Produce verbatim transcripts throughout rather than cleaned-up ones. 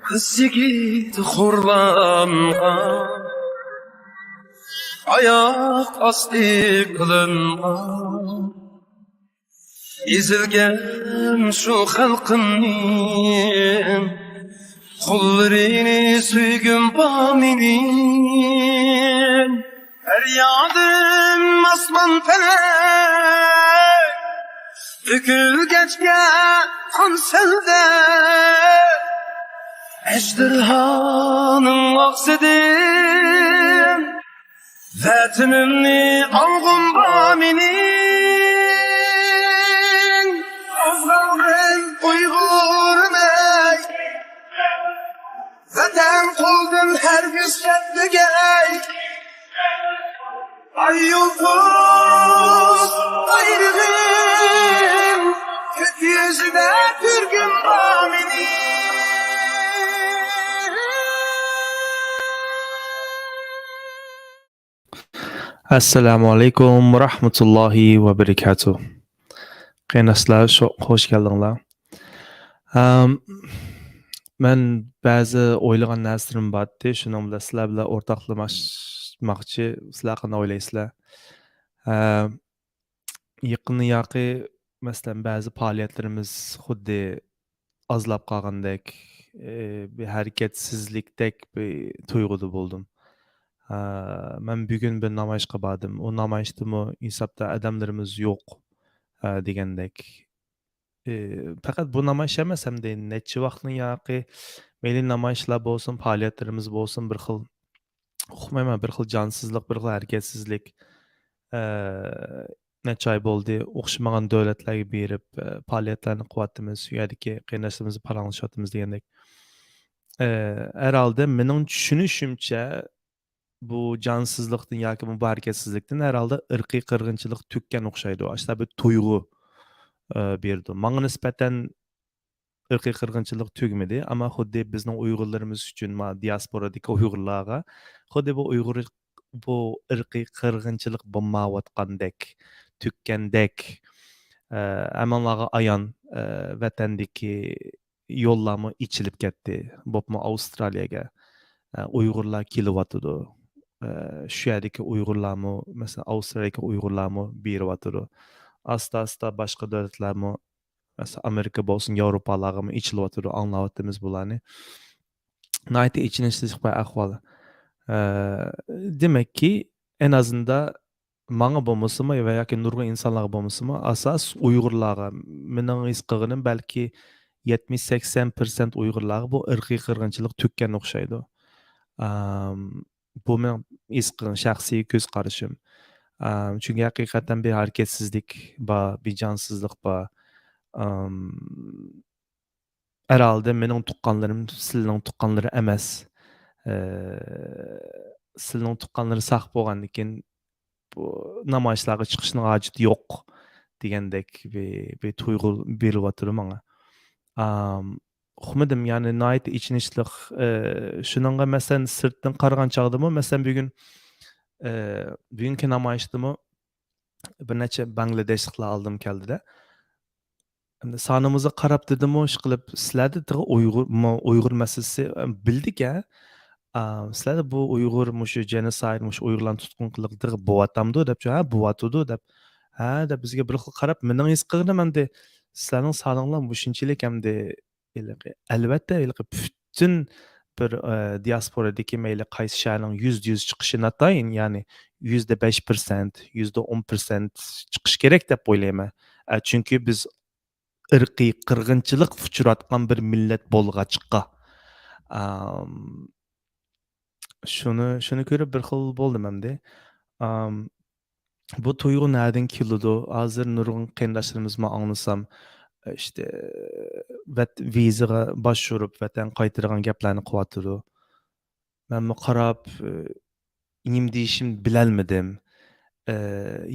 قىز يىگىت خورلانغان، ئاياق ئاستى قىلىنغان، ئېزىلگەن شۇ خەلقىمنىڭ قوللىرىنى سۆيگۈم بار مېنىڭ. دەريادىن ئاسمان پەلەك تۆكۈلگەچكە قان سەلدە، ئەجدىرھانىڭ ئاغزىدىن ۋەتىنىمنى ئالغۇم بار مېنىڭ. قوزغالغىن ئۇيغۇرمەن، ۋەتەن قولدىن ھەرگىز كەتمىگەي. ئاي يۇلتۇز بايرىغىم، كۆك يۈزىدە كۆرگۈم بار مېنىڭ. ئەسسالامۇ ئەلەيكۇم ۋە رەھمەتۇللاھى ۋە بەرىكاتۇھ. قېرىنداشلار، شو-، خوش كەلدىڭلار. ئەم، مەن بەزى ئويلىغان نەرسىلىرىم بارتتى، شۇنىڭ بىلەن سىلەر بىلەن ئورتاقلىماشماقچى، سىلەر قانداق ئويلايسىلەر؟ ئەم، يېقىندىن ياقى، مەسىلەن، بەزى پائالىيەتلىرىمىز خۇددى ئازلاپ قالغاندەك، ئى، بىر ھەرىكەتسىزلىكتەك بىر تۇيغۇدا بولدۇم. ئا، مەن بۈگۈن بىر نامايىشقا باردىم. ئۇ نامايىشتىمۇ ھېسابتا ئادەملىرىمىز يوق، ئا، دېگەندەك. ئى، پەقەت بۇ نامايىش ئەمەس، ئەمدى نەچچە ۋاقىتنىڭ ياقى مەيلى نامايىشلار بولسۇن، پائالىيەتلىرىمىز بولسۇن، بىر خىل، ئۇقمايمەن، بىر خىل جانسىزلىق، بىر خىل ھەرىكەتسىزلىك. ئە، نەچچە ئاي بولدى، ئوخشىمىغان دۆلەتلەرگە بېرىپ، ئە، پائالىيەتلەرنى قىلىۋاتىمىز، ئۇ يەردىكى قېرىنداشلىرىمىزنى پاراڭلىشىۋاتىمىز دېگەندەك. ئە، ھەرھالدا مېنىڭ چۈشىنىشىمچە، بۇ جانسىزلىقتىن ياكى بۇ ھەرىكەتسىزلىكتىن ھەرھالدا ئىرقىي قىرغىنچىلىق تۈگىگەن ئوخشايدۇ. ئاشۇنداق بىر تۇيغۇ، ئە، بېرىدۇ. ماڭا نىسبەتەن ئىرقىي قىرغىنچىلىق تۈگىمىدى. ئەمما خۇددى بىزنىڭ ئۇيغۇرلىرىمىز ئۈچۈن، ما، دىياسپورادىكى ئۇيغۇرلارغا خۇددى بۇ ئۇيغۇر، بۇ ئىرقىي قىرغىنچىلىق بولمايۋاتقاندەك، تۈگىگەندەك، ئە، ھەممىڭلارغا ئايان، ئە، ۋەتەندىكى يوللارمۇ ئېچىلىپ كەتتى. بولۇپمۇ ئاۋسترالىيەگە، ئە، ئۇيغۇرلار كېلىۋاتىدۇ. ئە، شۇ يەردىكى ئۇيغۇرلارمۇ، مەسىلەن، ئاۋسترالىيەدىكى ئۇيغۇرلارمۇ بېرىۋاتىدۇ. ئاستا-ئاستا باشقا دۆلەتلەرمۇ، مەسىلەن، ئامېرىكا بولسۇن، ياۋروپالارغىمۇ ئېچىلىۋاتىدۇ، ئاڭلاۋاتىمىز بۇلارنى. ناھايىتى ئېچىنىشلىق بىر ئەھۋال. ئە، دېمەككى، ئەنئازىندا ماڭا بولمىسىمۇ ۋە ياكى نۇرغۇن ئىنسانلارغا بولمىسىمۇ، ئاساس ئۇيغۇرلارغا، مېنىڭ ھېس قىلغىنىم، بەلكى يەتمىش سەكسەن پىرسەنت ئۇيغۇرلارغا بۇ ئىرقىي قىرغىنچىلىق تۈگىگەن ئوخشايدۇ. ئام، بۇ مېنىڭ ھېس قىلغان شەخسىي كۆز قارىشىم. ئام، چۈنكى ھەقىقەتەن بىر ھەرىكەتسىزلىك بار، بىر جانسىزلىق بار. ئام، ھەرھالدا مېنىڭ تۇغقانلىرىم سىلىنىڭ تۇغقانلىرى ئەمەس. ئە، سىلىنىڭ تۇغقانلىرى ساق بولغاندىكىن بۇ نامايىشلارغا چىقىشنىڭ ھاجىتى يوق دېگەندەك بىر، بىر تۇيغۇ بېرىلىۋاتىدۇ ماڭا. ئام، ئۇقمىدىم، يەنى ناھايىتى ئېچىنىشلىق. ئە، شۇنىڭغا مەسىلەن سىرتتىن قارىغان چاغدىمۇ، مەسىلەن بۈگۈن، ئە، بۈگۈنكى نامايىشتىمۇ بىر نەچچە بەڭگلادېشلىقلار ئالدىمغا كەلدىدە. ئەمدى سانىمىزغا قاراپ دېدىمۇ، ئىشقىلىپ، سىلەردە تېخى ئۇيغۇر، مۇ-، ئۇيغۇر مەسىلىسى، ئە، بىلدىكەن. ئا، سىلەردە بۇ ئۇيغۇر، مۇشۇ جېنوسايد، مۇشۇ ئۇيغۇرلارنى تۇتقۇن قىلغىلى بولۇۋاتامدۇ دەپ، ھە، بولۇۋاتىدۇ دەپ، ھە، دەپ بىزگە بىر خىل قاراپ، مېنىڭ ھېس قىلغىنىم ئەمدى سىلەرنىڭ سانىڭلار مۇشۇنچىلىك ئەمدى ھېلىقى، ئەلۋەتتە، ھېلىقى پۈتۈن بىر، ئە، دىياسپورادىكى مەيلى قايسى شەھەرنىڭ يۈزدە يۈز چىقىشى ناتايىن، يەنى يۈزدە بەش پىرسەنت، يۈزدە ئون پىرسەنت چىقىشى كېرەك دەپ ئويلايمەن. ئە، چۈنكى بىز ئىرقىي قىرغىنچىلىق ئۇچراتقان بىر مىللەت بولغاچقا. ئام، شۇنى، شۇنى كۆرۈپ بىر خىل بولدۇم ئەمدى. ئام، بۇ تۇيغۇ نەدىن كېلىدۇ؟ ھازىر نۇرغۇن قېرىنداشلىرىمىزمۇ ئاڭلىسام، ئىشتە، ۋەت-، ۋىزىغا باش ئۇرۇپ، ۋەتەن قايتىدىغان گەپلەرنى قىلىۋاتىدۇ. مەنمۇ قاراپ، ئى، نېمە دېيىشىمنى بىلەلمىدىم. ئى،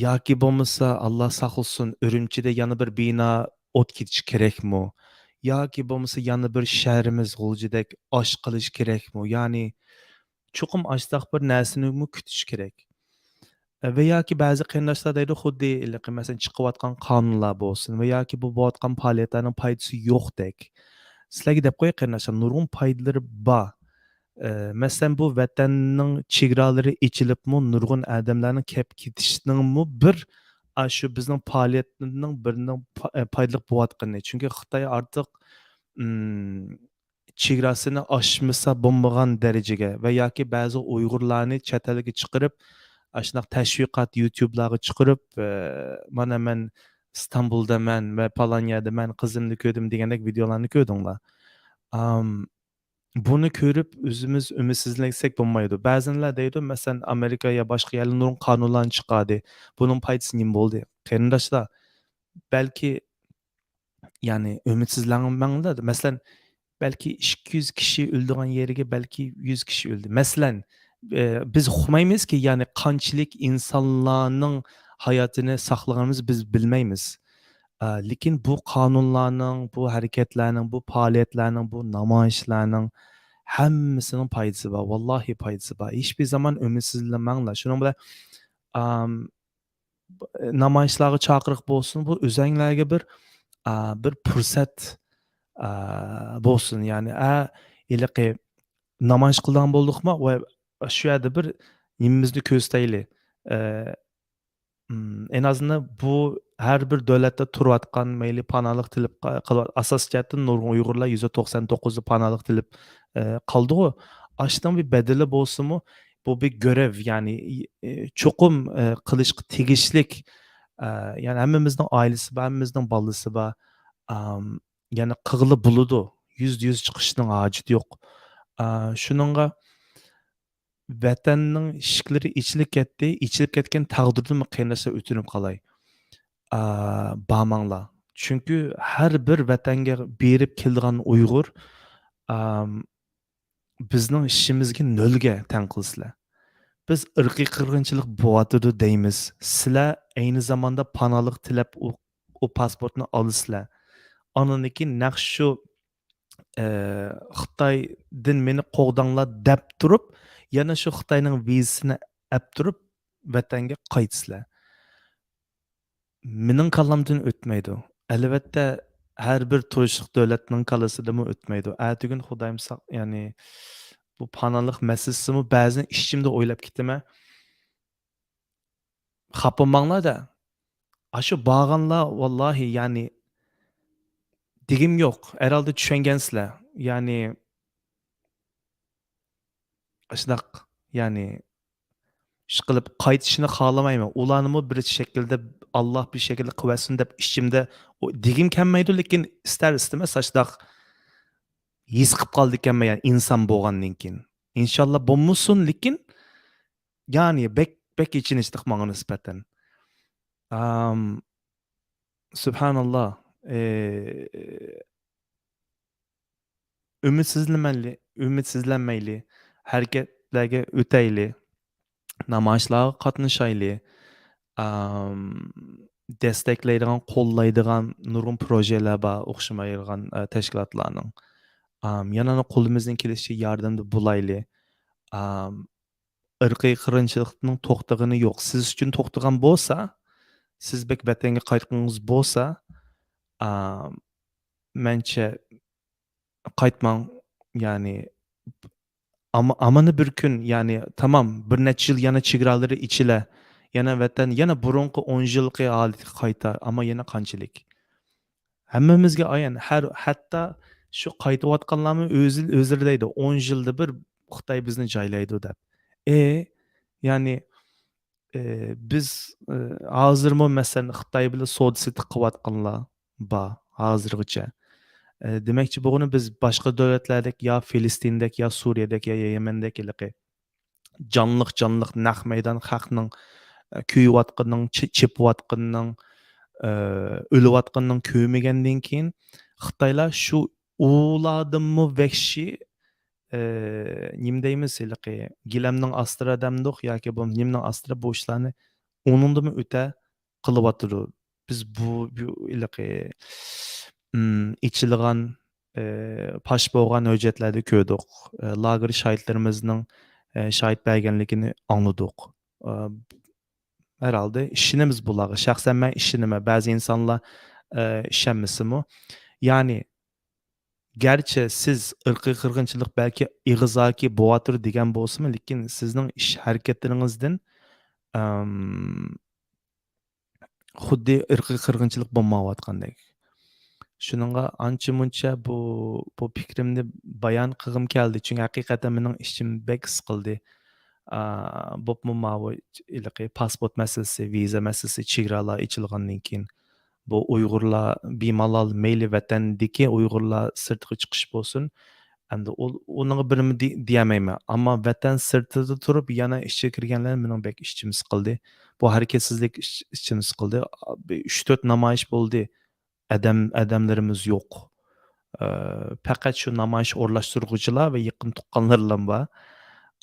ياكى بولمىسا، ئاللا ساقلىسۇن، ئۈرۈمچىدە يەنە بىر بىنا ئوت كېتىشى كېرەكمۇ؟ ياكى بولمىسا، يەنە بىر شەھىرىمىز غۇلجىدەك ئاش قىلىشى كېرەكمۇ؟ يەنى، چوقۇم ئاشتاق بىر نەرسىنىمۇ كۈتۈش كېرەك. ۋە ياكى بەزى قېرىنداشلار دەيدۇ، خۇددى ھېلىقى، مەسىلەن، چىقىۋاتقان قانۇنلار بولسۇن ۋە ياكى بۇ بولۇۋاتقان پائالىيەتلەرنىڭ پايدىسى يوقتەك. سىلەرگە دەپ قوياي قېرىنداشلار، نۇرغۇن پايدىلىرى بار. ئە، مەسىلەن، بۇ ۋەتەننىڭ چېگرالىرى ئېچىلىپمۇ نۇرغۇن ئادەملەرنىڭ كەپ كېتىشىنىڭمۇ بىر، ئاشۇ بىزنىڭ پائالىيەتنىڭ بىرىنىڭ پا-، ئە، پايدىلىق بولۇۋاتقىنى. چۈنكى خىتاي ئارتۇق، ئىم، چېگراسىنى ئاشمىسا بولمىغان دەرىجىگە ۋە ياكى بەزى ئۇيغۇرلارنى چەت ئەلگە چىقىرىپ، ئاشۇنداق تەشۋىقات يۇتۇبلارغا چىقىرىپ، ئە، مانا مەن ئىستانبۇلدىمەن ۋە پالان يەردە مەن قىزىمنى كۆردۈم دېگەندەك ۋىدېئولارنى كۆردۈڭلار. ئام، بۇنى كۆرۈپ ئۆزىمىز ئۈمىدسىزلەنسەك بولمايدۇ. بەزىلەر دەيدۇ، مەسىلەن، ئامېرىكا يا باشقا يەرلەر نۇرغۇن قانۇنلارنى چىقاردى. بۇنىڭ پايدىسى نېمە بولدى؟ قېرىنداشلار، بەلكى، يەنى ئۈمىدسىزلەنمەڭلار. مەسىلەن، بەلكى ئىككى يۈز كىشى ئۆلىدىغان يەرگە بەلكى يۈز كىشى ئۆلدى. مەسىلەن، ئە، بىز ئۇقمايمىزكى، يەنى قانچىلىك ئىنسانلارنىڭ ھاياتىنى ساقلىغىنىمىزنى بىز بىلمەيمىز. ئە، لېكىن بۇ قانۇنلارنىڭ، بۇ ھەرىكەتلەرنىڭ، بۇ پائالىيەتلەرنىڭ، بۇ نامايىشلارنىڭ ھەممىسىنىڭ پايدىسى بار. ۋاللاھى پايدىسى بار. ھېچبىر زامان ئۈمىدسىزلەنمەڭلار. شۇنىڭ بىلەن، ئام، نامايىشلارغا چاقىرىق بولسۇن، بۇ ئۆزەڭلارگە بىر، ئا، بىر پۇرسەت، ئا، بولسۇن. يەنى، ئە، ھېلىقى نامايىش قىلىدىغان بولدۇقمۇ؟ ۋە شۇ يەردە بىر نېمىمىزنى كۆرسىتەيلى. ئە، ئىم، ئەن ئازىندىن بۇ ھەر بىر دۆلەتتە تۇرۇۋاتقان، مەيلى پاناھلىق تىلەپ قا-، قىلىۋات-، ئاساسىي جەھەتتىن نۇرغۇن ئۇيغۇرلار يۈزدە توقسان توققۇزى پاناھلىق تىلەپ، ئە، قالدىغۇ. ئاشۇنىڭ بىر بەدىلى بولسىمۇ، بۇ بىر گۆرەۋ، يەنى، ئى، ئى، چوقۇم، ئە، قىلىشقا تېگىشلىك، ئە، يەنى ھەممىمىزنىڭ ئائىلىسى بار، ھەممىمىزنىڭ بالىسى بار. ئام، يەنى قىلغىلى بولىدۇ. يۈزدە يۈز چىقىشنىڭ ھاجىتى يوق. ئا، شۇنىڭغا ۋەتەننىڭ ئىشىكلىرى ئېچىلىپ كەتتى. ئېچىلىپ كەتكەن تەقدىردىمۇ قېرىنداشلار ئۆتۈنۈپ قالاي. ئا، بارماڭلار. چۈنكى ھەر بىر ۋەتەنگە بېرىپ كېلىدىغان ئۇيغۇر، ئام، بىزنىڭ ئىشىمىزگە نۆلگە تەڭ قىلىسىلەر. بىز ئىرقىي قىرغىنچىلىق بوۋاتىدۇ دەيمىز. سىلەر ئەينى زاماندا پاناھلىق تىلەپ ئۇ، ئۇ پاسپورتنى ئالىسىلەر. ئاندىن كېيىن نەق شۇ، ئە، خىتايدىن مېنى قوغداڭلار دەپ تۇرۇپ، يەنە شۇ خىتاينىڭ ۋىزىسىنى ئەپ تۇرۇپ ۋەتەنگە قايتىسىلەر. مېنىڭ كاللامدىن ئۆتمەيدۇ. ئەلۋەتتە، ھەر بىر تۇرۇشلۇق دۆلەتنىڭ كاللىسىدىنمۇ ئۆتمەيدۇ. ئەتىگۈن خۇدايىم ساق-، يەنى بۇ پاناھلىق مەسىلىسىمۇ بەزىدە ئىچىمدە ئويلاپ كېتىمەن. خاپا بولماڭلار-دە. ئاشۇ بارغانلار، ۋاللاھى، يەنى دېگۈم يوق. ھەرھالدا چۈشەنگەنسىلەر. يەنى ئاشۇنداق، يەنى ئىشقىلىپ قايتىشىنى خالىمايمەن. ئۇلارنىمۇ بىر شەكىلدە، ئاللا بىر شەكىلدە قىلىۋەتسۇن دەپ ئىچىمدە ئو-، دېگۈم كەلمەيدۇ، لېكىن ئىستەر ئىستىمەس ئاشۇنداق ھېس قىلىپ قالىدىكەنمەن، يەنى ئىنسان بولغاندىن كېيىن. ئىنشاللا بولمىسۇن، لېكىن يەنى بەك، بەك ئېچىنىشلىق ماڭا نىسبەتەن. ئام، سۇبھاناللا، ئى، ئۈمىدسىزلىمەيلى، ئۈمىدسىزلەنمەيلى، ھەرىكەتلەرگە ئۆتەيلى، نامايىشلارغا قاتنىشايلى. ئام، دەستەكلەيدىغان، قوللايدىغان نۇرغۇن پروژېلەر بار، ئوخشىمايدىغان، ئە، تەشكىلاتلارنىڭ. ئام، يەنە قولىمىزدىن كېلىشىچە ياردەمدە بولايلى. ئام، ئىرقىي قىرغىنچىلىقنىڭ توختىغىنى يوق. سىز ئۈچۈن توختىغان بولسا، سىز بەك ۋەتەنگە قايتقىڭىز بولسا، ئام، مەنچە قايتماڭ، يەنى ئاما-، ئامانە بىر كۈن، يەنى تامام، بىر نەچچە يىل يەنە چېگرالىرى ئېچىلە، يەنە ۋەتەن، يەنە بۇرۇنقى ئون يىلقى ھالىتىگە قايتا، ئەمما يەنە قانچىلىك؟ ھەممىمىزگە ئايان، ھەر، ھەتتا شۇ قايتىۋاتقانلارمۇ ئۆزى، ئۆزلىرى دەيدۇ، «ئون يىلدا بىر خىتاي بىزنى جايلايدۇ» دەپ. ئى، يەنى، ئى، بىز، ئى، ھازىرمۇ، مەسىلەن، خىتاي بىلەن سودا سېتىق قىلىۋاتقانلار بار ھازىرغىچە. ئى، دېمەكچى بولغىنىم، بىز باشقا دۆلەتلەردەك، يا فىلىستىندەك، يا سۈرىيەدەك، يا يەمەندەك ھېلىقى جانلىق-جانلىق نەق مەيدان خەقنىڭ، ئە، كۆيۈۋاتقىنىنىڭ، چې-، چېپىۋاتقىنىنىڭ، ئە، ئۆلۈۋاتقىنىنىڭ كۆرمىگەندىن كېيىن، خىتايلار شۇ ئۇلاردىنمۇ ۋەھشىي، ئە، نېمە دەيمىز، ھېلىقى گىلەمنىڭ ئاستىرا دەمدۇق ياكى بولمىسا نېمىنىڭ ئاستىرا بۇ ئىشلارنى ئۇنىڭدىنمۇ ئۆتە قىلىۋاتىدۇ. بىز بۇ، بۇ ھېلىقى، ئىم، ئېچىلغان، ئى، پاش بولغان ھۆججەتلەردە كۆردۇق. ئى، لاگېر شاھىتلىرىمىزنىڭ، ئى، شاھىت بەرگەنلىكىنى ئاڭلىدۇق. ئى، ھەرھالدا ئىشىنىمىز بۇلارغا. شەخسەن مەن ئىشىنىمەن. بەزى ئىنسانلار، ئى، ئىشەنمىسىمۇ. يەنى گەرچە سىز ئىرقىي قىرغىنچىلىق بەلكى ئېغىزدىكى بوۋاتۇر دېگەن بولسىمۇ، لېكىن سىزنىڭ ئىش ھەرىكەتلىرىڭىزدىن، ئەم، خۇددى ئىرقىي قىرغىنچىلىق بولمايۋاتقاندەك. شۇنىڭغا ئانچە-مۇنچە بۇ، بۇ پىكرىمنى بايان قىلغۇم كەلدى. چۈنكى ھەقىقەتەن مېنىڭ ئىچىم بەك سىقىلدى. ئا، بولۇپمۇ ماۋۇ ھېلىقى پاسپورت مەسىلىسى، ۋىزا مەسىلىسى، چېگرالار ئېچىلغاندىن كېيىن، بۇ ئۇيغۇرلار بىمالال مەيلى ۋەتەندىكى ئۇيغۇرلار سىرتقا چىقىش بولسۇن، ئەمدى ئۇ، ئۇنىڭغا بىرنېمە دېي-، دېيەلمەيمەن. ئەمما ۋەتەن سىرتىدا تۇرۇپ يەنە ئىچىگە كىرگەنلەر مېنىڭ بەك ئىچىم سىقىلدى. بۇ ھەرىكەتسىزلىك ئىچ-، ئىچىم سىقىلدى. بىر ئۈچ تۆت نامايىش بولدى. ئادەم، ئادەملىرىمىز يوق. ئە، پەقەت شۇ نامايىش ئورۇنلاشتۇرغۇچىلار ۋە يېقىن تۇغقانلىرىلا بار.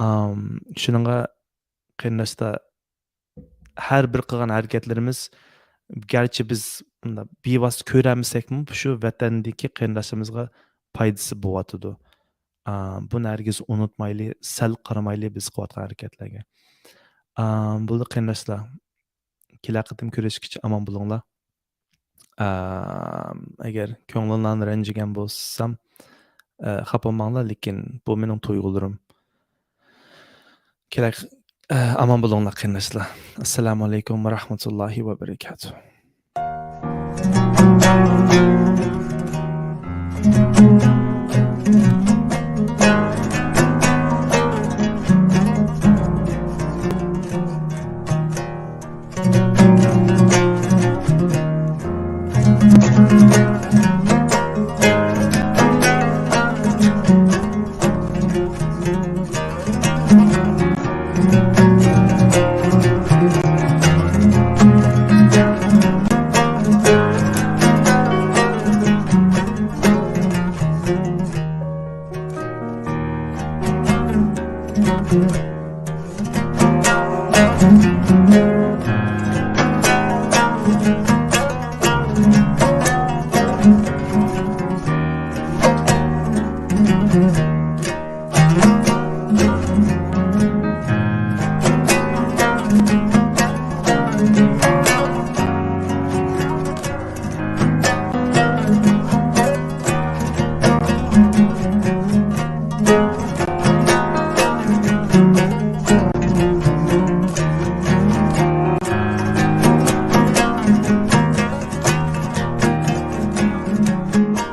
ئام، شۇنىڭغا قېرىنداشلار، ھەر بىر قىلغان ھەرىكەتلىرىمىز، گەرچە بىز مۇنداق بىۋاسىتە كۆرەلمىسەكمۇ، شۇ ۋەتەندىكى قېرىنداشلىرىمىزغا پايدىسى بولۇۋاتىدۇ. ئا، بۇنى ھەرگىز ئۇنتۇمايلى، سەل قارىمايلى بىز قىلىۋاتقان ھەرىكەتلەرگە. ئا، بولدى قېرىنداشلار. كېلەر قېتىم كۆرۈشكىچە ئامان بولۇڭلار. ئا، ئەگەر كۆڭلۈڭلارنى رەنجىگەن بولسام، ئا، خاپا بولماڭلار، لېكىن بۇ مېنىڭ تۇيغۇلىرىم. كېلەر، ئا، ئامان بولۇڭلار قېرىنداشلار. ئەسسالامۇ ئەلەيكۇم ۋە رەھمەتۇللاھى ۋە بەرىكاتۇھ.